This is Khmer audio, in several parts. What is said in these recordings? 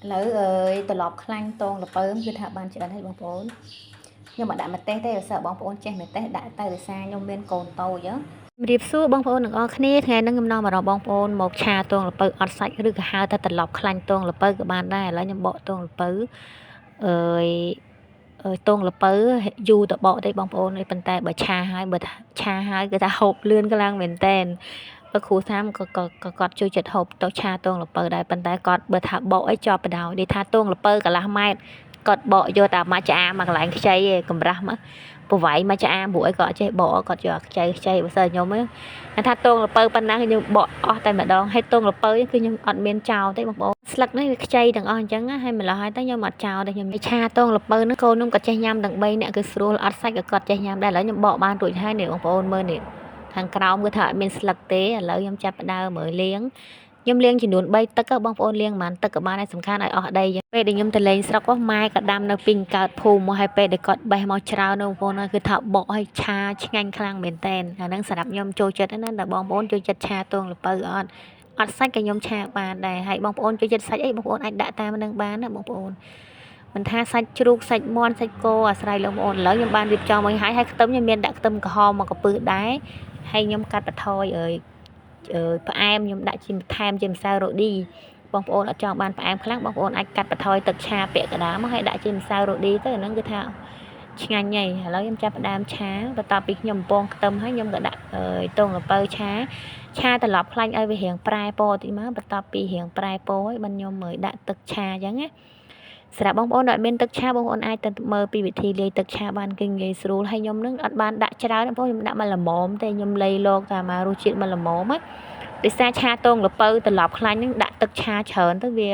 ឥឡូវអើយត្រឡប់ខ្លាញ់តងល្ពៅគឺថាបានច្រើនហើយបងប្អូនខ្ញុំមិនដាក់ម្ទេសទេបើសិនបងប្អូនចេះម្ទេសដាក់ទៅដោយសារខ្ញុំមានកូនតូចហ៎ជំរាបសួរបងប្អូនទាំងអស់គ្នាថ្ងៃនេះខ្ញុំនាំអារម្មណ៍បងប្អូនមកឆាតងល្ពៅអត់សាច់ឬក៏ហៅថាត្រឡប់ខ្លាញ់តងល្ពៅក៏បានដែរឥឡូវខ្ញុំបកតងល្ពៅអើយអើយតងល្ពៅយូរទៅបកទេបងប្អូនអើយប៉ុន្តែបើឆាហើយបើឆាហើយគឺថាហូបលឿនខ្លាំងមែនតែនបើគ្រូសាមក៏ក៏គាត់ជួយចិត្តហូបទៅឆាតងល្ពៅដែរប៉ុន្តែគាត់បើថាបកអីជាប់បដ ாய் និយាយថាតងល្ពៅកន្លះម៉ែត្រគាត់បកយកតែមួយចាមួយកន្លែងខ្ចីឯងកម្រាស់មកប្រវាយមួយចាព្រោះអីគាត់អត់ចេះបកគាត់យកខ្ចីខ្ចីបើសិនខ្ញុំហ្នឹងថាតងល្ពៅប៉ុណ្ណាខ្ញុំបកអស់តែម្ដងហើយតងល្ពៅគឺខ្ញុំអត់មានចោលទេបងប្អូនស្លឹកនេះវាខ្ចីទាំងអស់អញ្ចឹងហើយម្ល៉េះហើយតែខ្ញុំអត់ចោលទេខ្ញុំឆាតងល្ពៅហ្នឹងកូនខ្ញុំក៏ចេះញ៉ាំទាំង3នាក់គឺស្រួលអត់សាច់ក៏គាត់ចេះញ៉ាំដែរឥឡូវខ្ញុំបកបានរួចហើយនេះបងប្អូនមើលនេះខាងក្រោមគឺថាអត់មានស្លឹកទេឥឡូវខ្ញុំចាប់ផ្ដើមមើលលាងខ្ញុំលាងចំនួន3ទឹកបងប្អូនលាងប្រហែលទឹកក៏បានដែរសំខាន់ឲ្យអស់ដីពេលដែលខ្ញុំទៅលេងស្រុកម៉ែក៏ដាំនៅពីកើតភូមិមកហើយពេលដែលគាត់បេះមកច្រើនបងប្អូនគឺថាបកឲ្យឆាឆ្ងាញ់ខ្លាំងមែនតែនអាហ្នឹងសម្រាប់ខ្ញុំចូលចិត្តណាតែបងប្អូនចូលចិត្តឆាទងល្ពៅអត់អត់សាច់ក៏ខ្ញុំឆាបានដែរហើយបងប្អូនចូលចិត្តសាច់អីបងប្អូនអាចដាក់តាមនឹងបានណាបងប្អូនមិនថាសាច់ជ្រូកសាច់មាន់សាច់គោអាស្រ័យលើបងប្អូនឥឡូវខ្ញុំបានរៀបចំឲ្យហើយហើយខ្ទឹមខ្ញុំមានដាក់ខ្ទឹមក្រហមមកកពឹសដែរហើយខ្ញុំកាត់បន្ថយអើយផ្អែមខ្ញុំដាក់ជាថែមជាម្សៅរ៉ូឌីបងប្អូនអត់ចង់បានផ្អែមខ្លាំងបងប្អូនអាចកាត់បន្ថយទឹកឆាពាក់កណ្ដាលមកហើយដាក់ជាម្សៅរ៉ូឌីទៅអាហ្នឹងគឺថាឆ្ងាញ់ហើយឥឡូវខ្ញុំចាប់ផ្ដើមឆាបន្ទាប់ពីខ្ញុំបំពងខ្ទឹមហើយខ្ញុំក៏ដាក់តងល្ពៅឆាឆាត្រឡប់ខ្លាញ់ឲ្យវារៀងប្រែពណ៌តិចមកបន្ទាប់ពីរៀងប្រែពណ៌ហើយបានខ្ញុំមើលដាក់ទឹកឆាអញ្ចឹងណាសម្រាប់បងប្អូនដែលមានទឹកឆាបងប្អូនអាចទៅមើលពីវិធីលាយទឹកឆាបានគឺងាយស្រួលហើយខ្ញុំនឹងអត់បានដាក់ច្រើនបងប្អូនខ្ញុំដាក់មកល្មមទេខ្ញុំលៃលោកតែមករសជាតិមកល្មមណាដោយសារឆាតងល្ពៅត្រឡប់ខ្លាញ់នឹងដាក់ទឹកឆាច្រើនទៅវា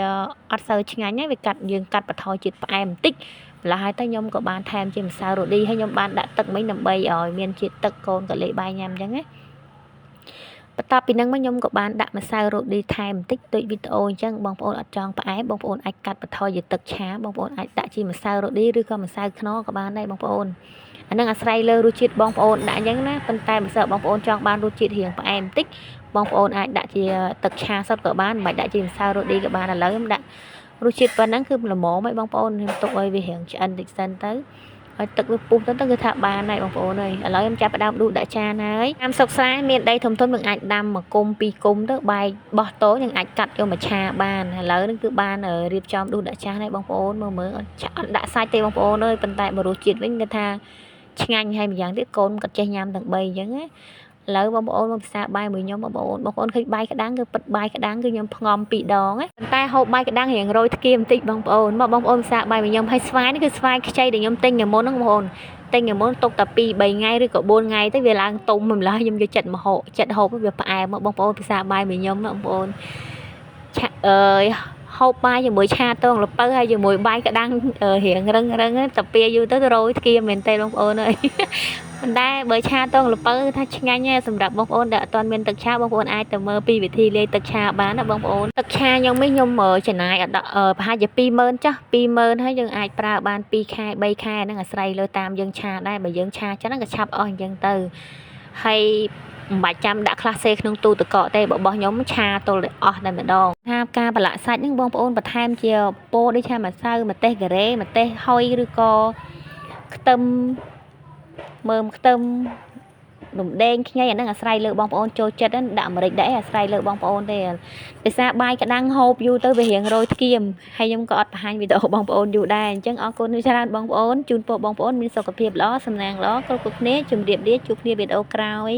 អត់សូវឆ្ងាញ់ទេវាកាត់យើងកាត់បន្ថយជាតិផ្អែមបន្តិចម្ល៉េះហើយទៅខ្ញុំក៏បានថែមជាម្សៅរ៉ូឌីហើយខ្ញុំបានដាក់ទឹកមិញដើម្បីឲ្យមានជាតិទឹកកូនក៏លេបាយញ៉ាំអញ្ចឹងណាបន្ទាប់ពីហ្នឹងមកខ្ញុំក៏បានដាក់ម្សៅរ៉ូឌីថែមបន្តិចដូចវីដេអូអញ្ចឹងបងប្អូនអត់ចង់ផ្អែមបងប្អូនអាចកាត់បន្ថយជាទឹកឆាបងប្អូនអាចដាក់ជាម្សៅរ៉ូឌីឬក៏ម្សៅខ្នុរក៏បានដែរបងប្អូនអាហ្នឹងអាស្រ័យលើរសជាតិបងប្អូនដាក់អញ្ចឹងណាប៉ុន្តែបើសិនបងប្អូនចង់បានរសជាតិរៀងផ្អែមបន្តិចបងប្អូនអាចដាក់ជាទឹកឆាសុទ្ធក៏បានមិនបាច់ដាក់ជាម្សៅរ៉ូឌីក៏បានឥឡូវខ្ញុំដាក់រសជាតិប៉ុណ្ណឹងគឺល្មមហើយបងប្អូនខ្ញុំទុកឲ្យវារៀងឆ្អិនតិចសិនទៅហើយទឹកវាពុះទៅទៅគឺថាបានហើយបងប្អូនអើយឥឡូវខ្ញុំចាប់ផ្ដើមដួសដាក់ចានហើយតាមស្រុកស្រែមានដីធំធំនឹងអាចដាំមួយគុំពីរគុំទៅបែកបោះតូចនឹងអាចកាត់យកមកឆាបានឥឡូវនឹងគឺបានរៀបចំដួសដាក់ចានហើយបងប្អូនមើលមើលអត់ដាក់សាច់ទេបងប្អូនអើយប៉ុន្តែបើរសជាតិវិញគឺថាឆ្ងាញ់ហើយម្យ៉ាងទៀតកូនគាត់ចេះញ៉ាំទាំង3អញ្ចឹងណាឥឡូវបងប្អូនមកពិសាបាយមួយខ្ញុំបងប្អូនបងប្អូនឃើញបាយក្តាំងគឺពិតបាយក្តាំងគឺខ្ញុំផ្ងំពីរដងណាប៉ុន្តែហូបបាយក្តាំងរៀងរយធ្គាមបន្តិចបងប្អូនមកបងប្អូនពិសាបាយមួយខ្ញុំហើយស្វាយនេះគឺស្វាយខ្ចីដែលខ្ញុំទិញថ្ងៃមុនហ្នឹងបងប្អូនទិញថ្ងៃមុនទុកតែ2 3ថ្ងៃឬក៏4ថ្ងៃទៅវាឡើងទុំម្ល៉េះខ្ញុំយកចិត្តមកហូបចិត្តហូបវាផ្អែមមកបងប្អូនពិសាបាយមួយខ្ញុំបងប្អូនឆាអើយហូបបាយជាមួយឆាតងល្ពៅហើយជាមួយបាយក្តាំងរៀងរឹងរឹងតាពីយូរទៅរយធ្គាមមែនទេបងប្អូនអើយប៉ុន្តែបើឆាតងល្ពៅថាឆ្ងាញ់ហើយសម្រាប់បងប្អូនដែលអត់ទាន់មានទឹកឆាបងប្អូនអាចទៅមើលពីវិធីលាយទឹកឆាបានណាបងប្អូនទឹកឆាខ្ញុំនេះខ្ញុំចំណាយអត់ប្រហែលជា20000ចាស់20000ហើយយើងអាចប្រើបាន2ខែ3ខែហ្នឹងអាស្រ័យលើតាមយើងឆាដែរបើយើងឆាចឹងក៏ឆាប់អស់អញ្ចឹងទៅហើយមិនបាច់ចាំដាក់ក្លាសេក្នុងទូទឹកកកទេបើរបស់ខ្ញុំឆាទល់តែអស់តែម្ដងថាការប្រឡាក់សាច់ហ្នឹងបងប្អូនបន្ថែមជាពោដូចថាម្សៅម្ទេសការ៉េម្ទេសហុយឬក៏ខ្ទឹមមើមខ្ទឹមរំដេងខ្ញីអាហ្នឹងអាស្រ័យលើបងប្អូនចូលចិត្តដាក់ម្រេចដាក់អីអាស្រ័យលើបងប្អូនទេដោយសារបាយក្តាំងហូបយូរទៅវារៀងរយធ្គាមហើយខ្ញុំក៏អត់បង្ហាញវីដេអូបងប្អូនយូរដែរអញ្ចឹងអរគុណច្រើនបងប្អូនជូនពរបងប្អូនមានសុខភាពល្អសំណាងល្អគ្រប់គ្រប់គ្នាជម្រាបលាជួបគ្នាវីដេអូក្រោយ។